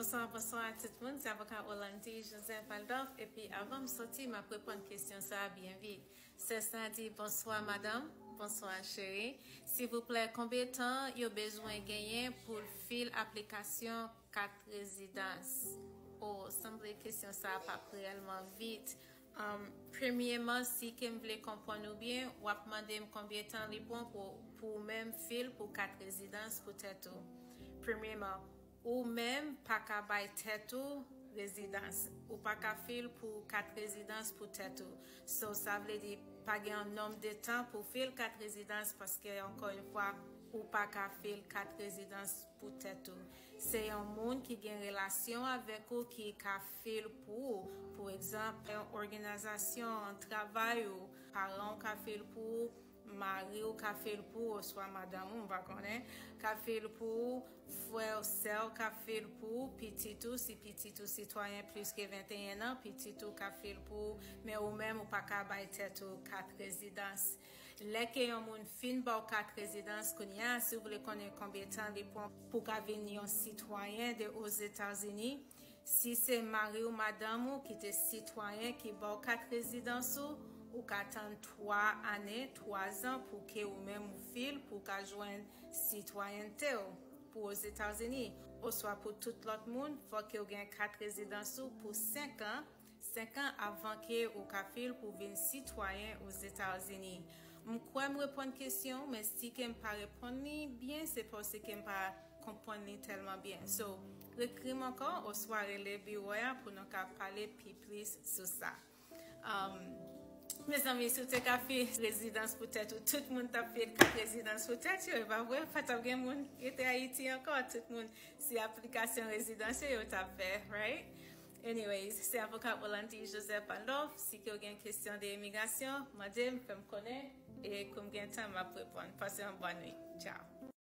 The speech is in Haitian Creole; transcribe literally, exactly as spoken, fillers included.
Bonswa, bonswa a tout moun, se avoka Olandy Joseph Aldorf, epi avan m soti, m ap reponn kesyon sa a byen vit. Sè sa di, bonswa madanm, bonswa cheri. Silvouplè, konbyen tan yo bezwen genyen pou l fil aplikasyon kat rezidans? O, sanble kesyon sa a p ap reyèlman vit. Um, premyeman, si ke m vle konprann ou byen, w ap mande m konbyen tan li pran pou, pou ou menm fil pou kat rezidans pou tèt ou. Premyeman, ou menm pa ka bay tèt ou rezidans. Ou pa ka fil pou kat rezidans pou tèt ou. So, sa vle di, pa gen yon nonb de tan pou fil kat rezidans, paske, ankò yon fwa, ou pa ka fil kat rezidans pou tèt ou. Se yon moun ki gen relasyon avèk ou ki ka fil pou ou. Pou egzanp, yon òganizasyon, yon travay ou, paran w ka fil pou ou, mari w ka fil pou ou, oswa madanm ou, m pa konnen, ka fil pou ou, frè w, sè w ka fil pou ou, pitit ou, si pitit ou sitwayen plis ke venteyen an, pitit ou ka fil pou ou, men ou menm ou pa ka bay tèt ou kat rezidans. Lè ke yon moun fin ba w kat rezidans kounye a, si w vle konnen konbyen tan li pran pou w ka vin yon sitwayen de Ozetazini, si se mari w, madanm ou ki te sitwayen ki ba w kat rezidans ou, ou ka tann twa ane, twa zan pou ke ou menm ou fil pou w ka jwenn sitwayènte w pou Ozetazini. Oswa pou tout lòt moun, fòk ke w gen kat rezidans ou pou senk an, senk an avan ke ou ka fil pou vin sitwayen Ozetazini. M kwè m reponn kesyon w, men si ke m pa reponn li byen, se paske m pa konprann li tèlman byen. So, ekri m ankò, oswa rele biwo a pou nou ka pale pi plis sou sa. Um, mezanmi, si w te ka fil rezidans pou tèt ou, tout moun t ap fil kat rezidans pou tèt yo, e pa vre? Pa t ap gen moun rete Ayiti ankò, tout moun, si aplikasyon rezidans yo, yo t ap fè, right? Anyways, se avoka Olandy Joseph Aldorf. Si ke w gen kesyon de imigrasyon, mande m, fè m konnen, e kou m gen tan, m ap reponn. Pase yon bòn nwit. Ciao.